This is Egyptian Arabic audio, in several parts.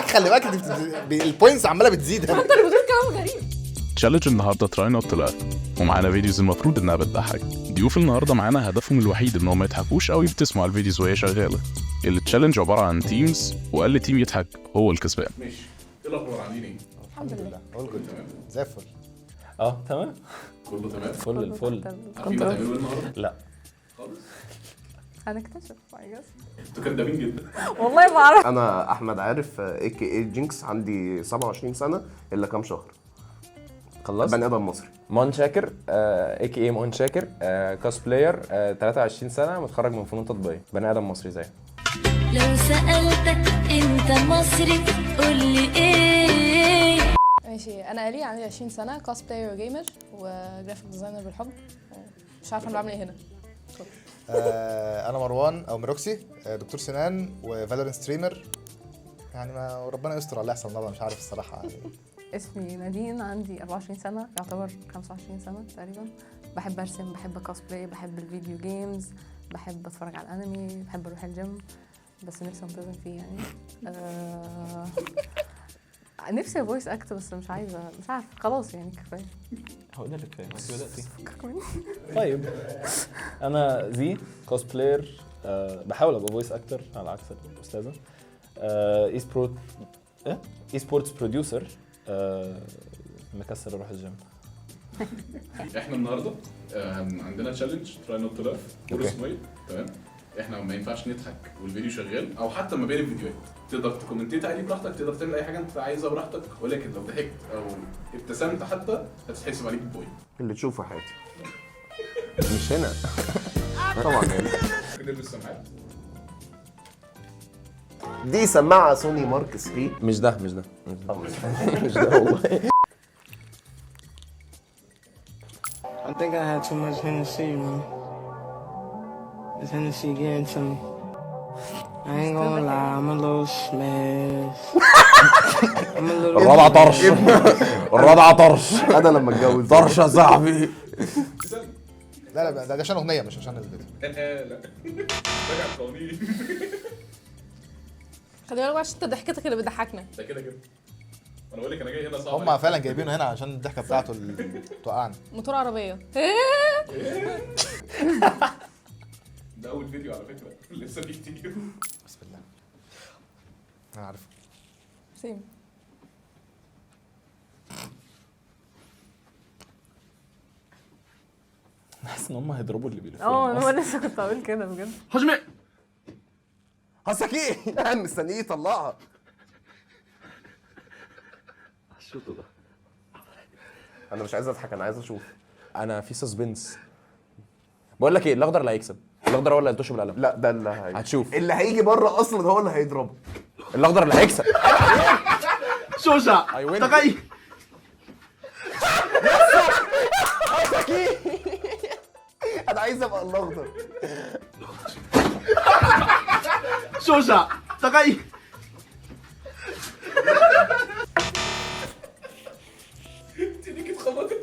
خلي بالك، ال points عماله بتزيد. انت اللي بتقول كلام غريب. challenge النهارده try not to laugh، ومعانا videos المفروض انها بتضحك. ضيوف النهارده معانا هدفهم الوحيد انهم ما يضحكوش او يبتسموا على ال videos وهي شغالة. ال challenge عبارة عن teams، واقل team يضحك هو الكسبان. ماشي، ايه الاخبار؟ عاملين ايه؟ الحمد لله. all good، زي الفل. اه تمام. كله تمام؟ فل الفل. عارفين هتعملوا ايه النهارده؟ لا. خالص. هنكتشف I guess. انتوا كدابين جدا. والله ما اعرف. انا احمد عارف AKA جينكس، عندي 27 سنة الا كام شهر. خلصت. بني ادم مصري. مان شاكر، AKA مان شاكر، cosplayer، 23 سنه، متخرج من فنون تطبيقيه، بني ادم مصري زي لو سألتك انت مصري قولي ايه. ماشي، انا الي، عندي 20 سنه، cosplayer و gamer و graphic designer بالحب. مش عارفه انا بعمل ايه هنا. انا مروان او ميروكسي، دكتور سنان و Valorant streamer. يعني ما ربنا يستر على اللي هيحصل النهارده، مش عارف الصراحة يعني. اسمي نادين، عندي 24 سنة، يعتبر 25 سنة تقريبا. بحب أرسم، بحب كوسبلاي، بحب ال video games، بحب أتفرج على الأنمي، بحب أروح الجيم بس نفسي أنتظم فيه يعني. نفسي voice act بس مش عايزة، مش عارفة، خلاص يعني كفاية. هو ده اللي كفايه، ما انت بداتي. فكك مني. طيب، انا زي cosplayer، بحاول ابقى voice actor على عكس الاستاذه، esport، ايه esports producer، مكسل اروح الجيم. احنا النهارده عندنا challenge try not to laugh. okay. تمام، احنا ما ينفعش نضحك والفيديو شغال او حتى ما بين الفيديوهات. تقدر ت commentate عليه براحتك، تقدر تعمل اي حاجة انت عايزها براحتك، ولكن لو ضحكت او ابتسمت حتى هتتحسب عليك point. اللي تشوفه حياتي مش هنا طبعا يعني. ممكن نلبس سماعات. دي سماعه Sony Mark 3. مش ده مش ده مش ده والله. I think I had too much Hennessy, man. This Hennessy getting to me. I ain't gonna lie, I'm a little smashed. I'm a little. الرابعة طرش، الرابعة طرش. انا لما اتجوز طرش يا صاحبي. لا لا، ده عشان اغنية مش عشان الفيديو. لا راجع القوانين. خلي بالك بقى عشان انت ضحكتك اللي بتضحكنا. ده كده كده انا بقول لك انا جاي هنا صعب. هم فعلا جايبينه هنا عشان الضحكة بتاعته اللي توقعنا. موتور عربية. ده اول فيديو على فكره، لسه في كتير. بسم الله، انا عارفه. same. حاسس ان هم هيضربوا اللي بيلفوا. اه انا لسه كنت هقول كده بجد. هسكي انا مستنيه يطلعها. الشوط ده انا مش عايز اضحك، انا عايز اشوف. انا في suspense. بقول لك ايه، الاخضر اللي هيكسب، الاخضر هو اللي هيلطشه بالقلم. لا ده اللي هي... هتشوف. اللي هيجي بره اصلا هو اللي هيضربه. الاخضر اللي هيكسب. 勝者 I win. 高い。 انا عايز ابقى الاخضر. 勝者高い。 ايديك اتخبطت.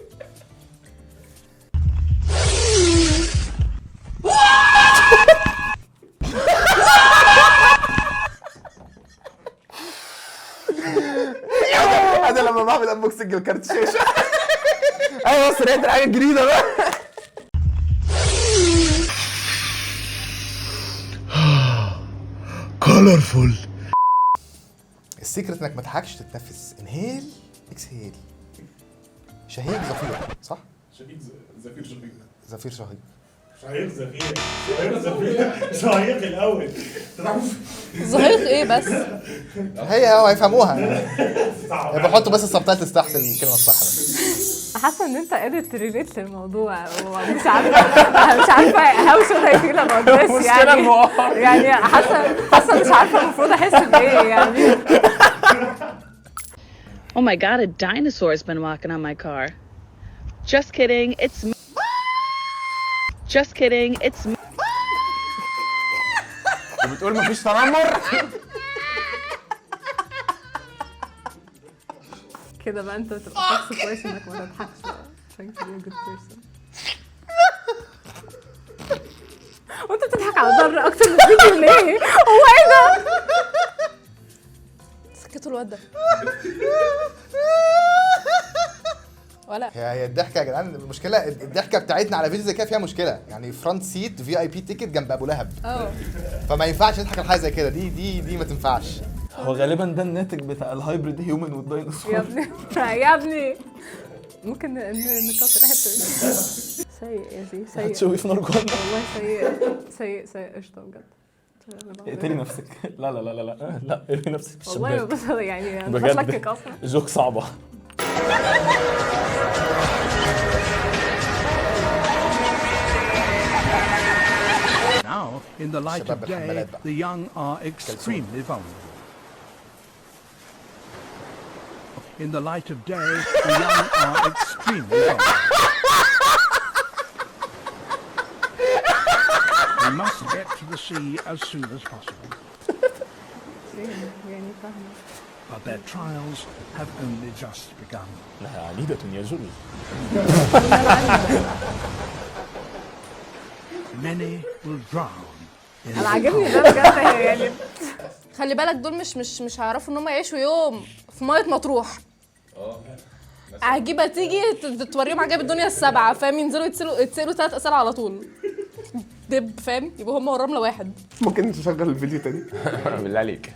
انا لما بعمل unboxing لكارت شاشه. ايوه بس لقيت الحاجة الجديدة بقى. ال secret انك ما تضحكش، تتنفس، inhale exhale، شهيق زفير، صح؟ شهيق زفير شهيق. زفير شهيق. شهيق زفير، شهيق زفير، شهيق الاول. زهيق ايه بس؟ هي هو هيفهموها يعني. بحطوا بس ال subtitles تحت الكلمة الصح بس. حاسه ان انت قادر ت relate للموضوع ومش عارفه، مش عارفه how should I feel about this يعني. يعني حاسه مش عارفه المفروض احس بايه يعني. Oh my god, a dinosaur's been walking on my car. Just kidding, it's me. Just kidding, it's me. وبتقول مفيش تنمر. كده بقى انت تبقى شخص كويس انك ما تضحكش بقى. Trying to be a good person. وانت بتضحك على ضر اكتر من الفيديو ليه؟ هو ايه ده؟ سكتوا. الواد ده. ولا هي الضحكة يا جدعان، المشكلة الضحكة بتاعتنا على فيديو زي كده فيها مشكلة، يعني front seat VIP ticket جنب ابو لهب. فما ينفعش نضحك على حاجة زي كده، دي ما تنفعش. هو غالبا ده الناتج بتاع ال hybrid human والديناصور. يا ابني يا ابني ممكن نكتر الحتة دي. سيء يا زي، سيء. هتشوي في نار جهنم. والله سيء سيء سيء. قشطه بجد. اقتلي نفسك. لا لا لا لا لا لا، ارمي نفسك في والله الشباك. بس يعني انا بجد. بتلكك اصلا. joke صعبة. Now, in the light of شباب day, الحمالات بقى. the young are extremely vulnerable. In the light of day, the young are extremely vulnerable. They must get to the sea as soon as possible. يعني فاهمه. But their trials have only just begun. انها عنيدة يا جورج. Many will drown in انا the عاجبني ده بجد يعني. خلي بالك دول مش هيعرفوا ان هم يعيشوا يوم في مية مطروح. عجيبة تيجي توريهم عجائب الدنيا السبعة، فاهم؟ ينزلوا يتسالوا 3 اسئلة على طول دب، فاهم؟ يبقوا هم والرمله واحد. ممكن تشغل الفيديو تاني؟ بالله عليك.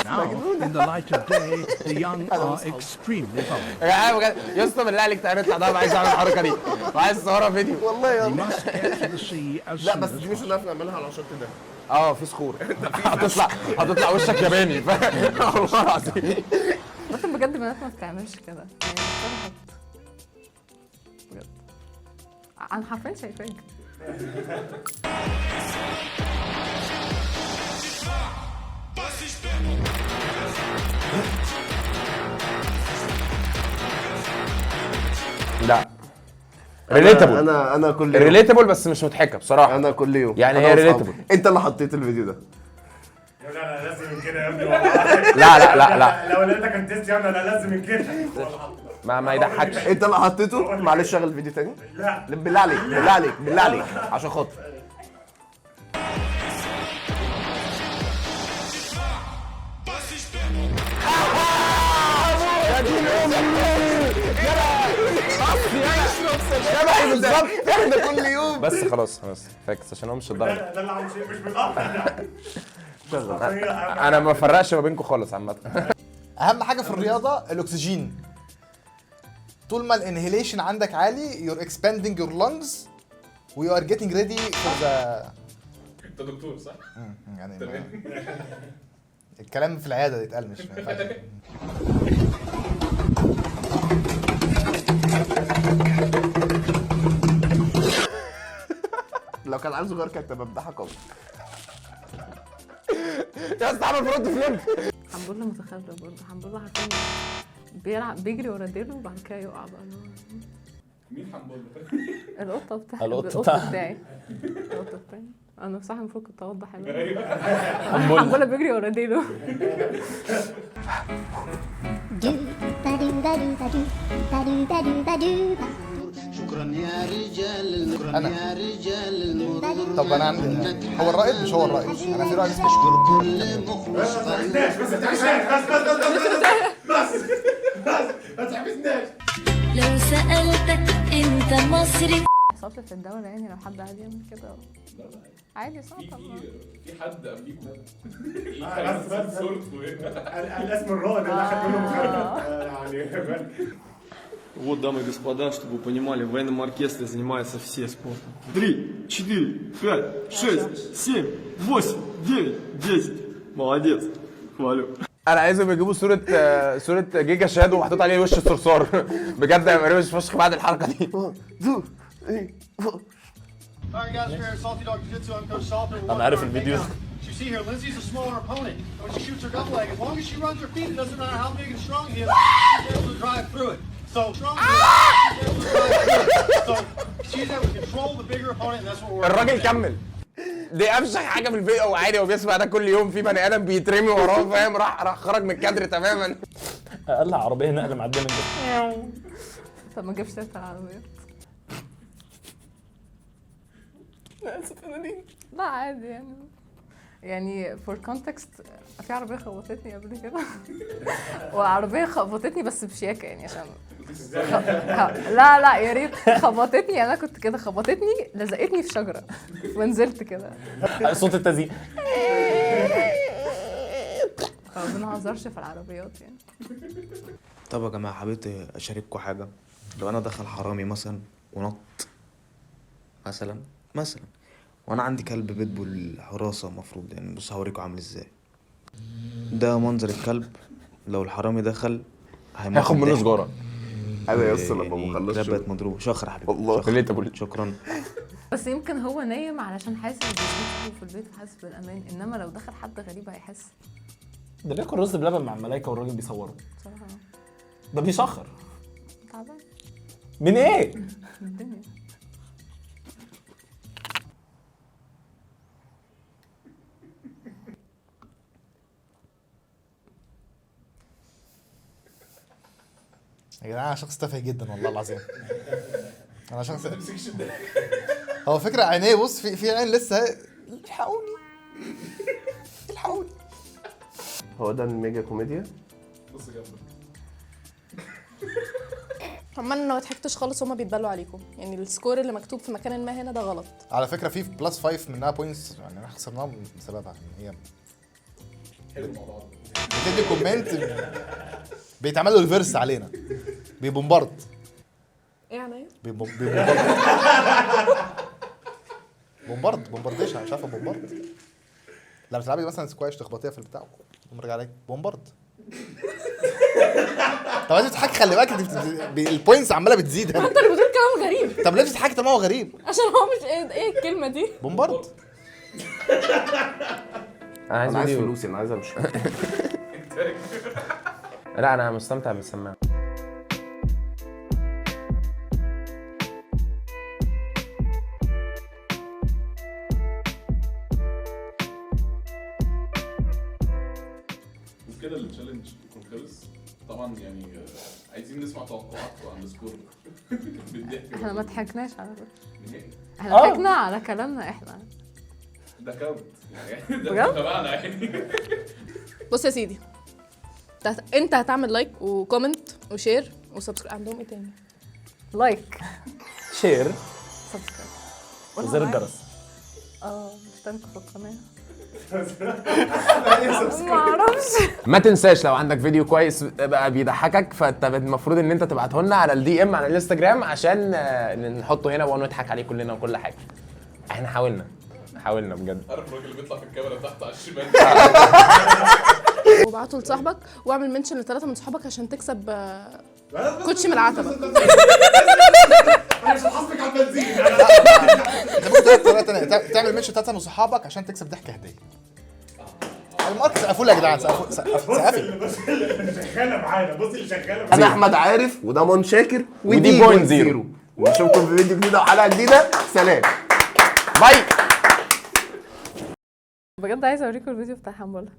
Now, in the light of day, the young are extremely vulnerable. يا جدعان بجد يا اسطى بالله عليك تعالى نطلع ده، عايز اعمل الحركة دي وعايز اصورها فيديو. والله They يلا. must get to the sea as لا soon بس as دي مش possible. هنعرف نعملها على الشط ده. في صخور. هتطلع وشك ياباني، فاهم؟ والله العظيم. ممكن بجد بنات ما بتعملش كده يعني، بصراحة بجد انا حرفيا شايفاك. لا relatable. انا كل يوم. relatable بس مش مضحكة بصراحة. انا كل يوم يعني أنا هي وأصحابي. relatable. انت اللي حطيت الفيديو ده. يا ابني انا لازم من كده يا ابني والله. لا لا لا لا. لو لقيتك contest يا ابني انا لازم من كده. ما يضحكش. انت اللي حطيته. معلش شغل الفيديو تاني. لا بالله عليك بالله عليك بالله عليك عشان خاطر. يا دين امي شبهي بالظبط. احنا كل يوم. بس خلاص خلاص فاكس عشان هو مش الدرجة. ده اللي عامل شيء مش بالقطع. انا ما بفرقش ما بينكم خالص عامة. اهم حاجة في الرياضة الاكسجين. طول ما ال inhalation عندك عالي you're expanding your lungs و you are getting ready for the. انت دكتور صح؟ يعني تمام. الكلام في العيادة يتقال، مش ما ينفعش. لو كان عيل صغير كانت تبقى بضحك قوي. يا اسطى عمل front flip. حنبله متخلف برضه. حنبله حرفيا بيلعب بيجري ورا ديله وبعد كده يقع بقى. مين حنبله؟ القطة بتاعتي. القطة بتاعي. القطة بتاعي. انا بصراحة المفروض كنت اوضح. حنبله. حنبله بيجري ورا ديله. شكرا يا رجال شكرا أنا. يا رجال المرور. طب انا عندي هو الرائد مش هو الرائد، انا في رائد اسمه اشكر كل مخلص غيور. بس ما تحبسناش، بس بس بس بس بس ما تحبسناش. لو سألتك انت مصري. حصلت في الدولة يعني لو حد قاعد يعمل كده عادي صح؟ طبعا في حد قبليكم بس بس صورته هنا. الاسم الرائد اللي اخد منه مخالفة يعني. Вот, дамы и господа, чтобы вы понимали, в военном оркестре занимаются все спортом. 3, 4, 5, 6, 7, 8, 9, 10. Молодец. Хвалю. انا عايزهم يجيبوا صوره جيجا شادو ومحطوط عليه وش الصرصار. بجد هيبقى روش فشخ بعد الحركة دي. 2 3 4. All right, guys, we're here at Salty Dog Jiu-Jitsu. I'm Coach Salter. We're انا عارف الفيديو. You see here, Lindsay's a smaller opponent. When she shoots her double leg, as long as she runs her feet, it doesn't matter how big and strong he is, she's able to drive through it. So strong, he is, she's able to drive through it. So she's able to control the bigger opponent, and that's what we're. الراجل كمل. دي افشخ حاجة في الفيديو. هو عادي، هو بيسمع ده كل يوم، في بني ادم بيترمي وراه، فاهم؟ راح خرج من الكادر تماما. اقل عربية نقل معدية من ده. طب ما تجيبش سيره العربيات. انا اسف يا نادين. لا عادي يعني for context، في عربية خبطتني قبل كده، وعربية خبطتني بس بشياكه يعني عشان لا لا يا ريت خبطتني، انا كنت كده خبطتني لزقتني في شجرة ونزلت كده. صوت التزييق. ما بنهزرش في العربيات يعني. طب يا جماعة حبيت اشارككم حاجة. لو انا دخل حرامي مثلا ونط مثلا وانا عندي كلب بيتبول حراسة المفروض يعني، بص هوريكم عامل ازاي. ده منظر الكلب لو الحرامي دخل هياخد منه سجاره. انا يا اسطى لما بخلص كلاب بقت مضروبة. شكرا حبيبي والله، شكرا. بس يمكن هو نايم علشان حاسس بالبيت في البيت وحاسس بالامان، انما لو دخل حد غريب هيحس. ده بياكل رز بلبن مع الملايكه والراجل بيصوره بصراحة. ده بيشخر تعبان من ايه؟ من الدنيا. يا جدعان انا شخص تافه جدا والله العظيم. انا شخص هو فكرة عينيه، بص في عين لسه. الحقوني الحقوني. هو ده الميجا كوميديا. بص جنبك. عمال انا ما ضحكتش خالص، هما بيتبلوا عليكم يعني. ال score اللي مكتوب في مكان ما هنا ده غلط على فكرة. في plus 5 منها points يعني احنا خسرناها بسببها. يعني هي حلو مع بعض بتدي comment بيتعمل له reverse علينا، بي bombard. ايه يعني ايه؟ بي bombard bombard bombardation. مش عارفه bombard. لما تلعبي مثلا سكواش تخبطيها في البتاع تقوم راجع عليك bombard. طب انت بتضحكي، خلي بالك ال points عماله بتزيد. انت اللي بتقول كلام غريب. طب ليه بتضحكي؟ طب ما هو غريب عشان هو مش ايه الكلمة دي bombard. انا عايز فلوسي، انا عايز امشي. لا انا مستمتع بالسماعه. وبكده ال challenge يكون خلص. طبعا يعني عايزين نسمع توقعاتكم عن ال score بالضحك. احنا ما ضحكناش على فكرة، احنا ضحكنا على كلامنا احنا. ده count يعني، ده تبعنا يعني. بص يا سيدي، انت هتعمل like و comment و share و subscribe. عندهم ايه تاني؟ like share subscribe وزر الجرس. اشتركوا في القناة. ما اعرفش. ما تنساش لو عندك فيديو كويس بقى بيضحكك، فانت المفروض ان انت تبعته لنا على ال DM على الانستجرام عشان نحطه هنا ونضحك عليه كلنا وكل حاجة. احنا حاولنا بجد. عارف الراجل اللي بيطلع في الكاميرا تحت على الشمال؟ وابعته لصاحبك واعمل mention لثلاثة من صحابك عشان تكسب كوتشي من العتبة. انا مش هحاسبك على البنزين. انت ممكن طريقه ثانية، تعمل mention ثلاثة من صحابك عشان تكسب ضحكه هديه. ال market سقفوا لي يا جدعان، سقفوا. بص اللي شغالة معانا، بص اللي شغالة معانا. انا احمد عارف وده مان شاكر ودي point zero. ونشوفكم في فيديو جديد وحلقه جديدة. سلام bye. بجد عايزه اوريكم الفيديو بتاع حنبله.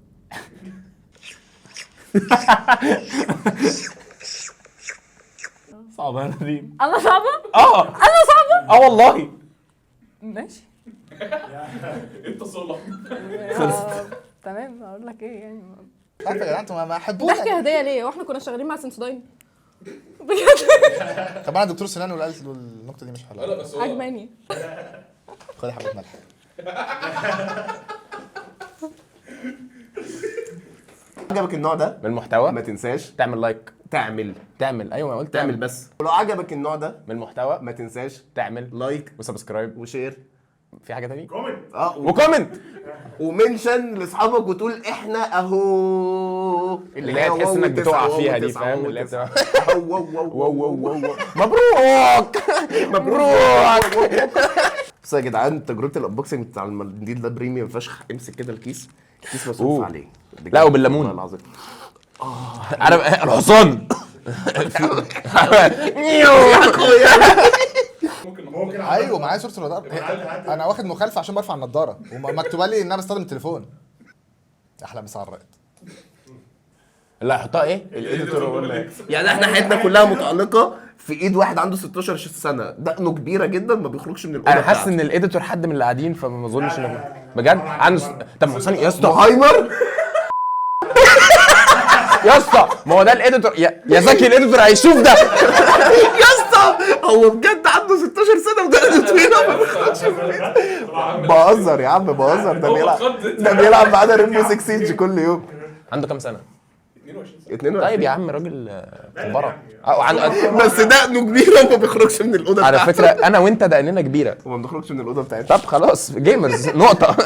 صعبة يا نديم. انا صعبة؟ انا صعبة؟ والله. ماشي. انت صلح. خلصت. تمام. اقول لك ايه يعني؟ عارفه يا جدعان انتوا ما حبونا. ضحكه هديه ليه؟ واحنا كنا شغالين مع سنسوداين بجد. طب انا دكتور سنان واللي قالت له النكتة دي مش حلوة. لا بس هو عجباني. خدي حبه ملح. عجبك النوع ده من المحتوى؟ ما تنساش تعمل like، تعمل ايوه انا قلت تعمل بس. ولو عجبك النوع ده من المحتوى ما تنساش تعمل like و subscribe و share. في حاجة تانية؟ comment. و comment و mention لاصحابك وتقول احنا اهو، اللي هي تحس انك بتقع فيها دي، فاهم؟ اللي هي wow مبروك مبروك. بس يا جدعان تجربه ال unboxing بتاع المنديل ده premium فشخ. امسك كده الكيس، الكيس مصروف عليه. لا وبالليمون العظيم. عارف الحصان. ممكن. ايوه معايا صوره الرادار. انا واخد مخالفة عشان برفع النضارة ومكتوبه لي ان انا بستخدم التليفون. احلى مسا على الرائد. لا حطها ايه؟ ال editor ولا ايه؟ يعني احنا حياتنا كلها متعلقه في ايد واحد عنده 16 سنة دقنه كبيرة جدا ما بيخرجش من الاوضة. انا حاسس ان ال editor حد من اللي قاعدين، فما اظنش انه بجد عنده طب ما ثانية يا اسطى، هايمر يا اسطى، ما هو ده ال editor يا زكي، ال editor هيشوف ده. يا اسطى هو بجد عنده 16 سنة ودقنه طويلة ما بيخرجش من البيت. بهزر يا عم بهزر، ده بيلعب، ده بيلعب معانا Rainbow 6 Siege كل يوم. عنده كام سنة؟ 22. طيب يا عم راجل كبره، بس دقنه كبيرة وما بيخرجش من الاوضة. على فكرة انا وانت دقننا كبيرة وما بنخرجش من الاوضة بتاعتنا. طب خلاص gamers نقطة.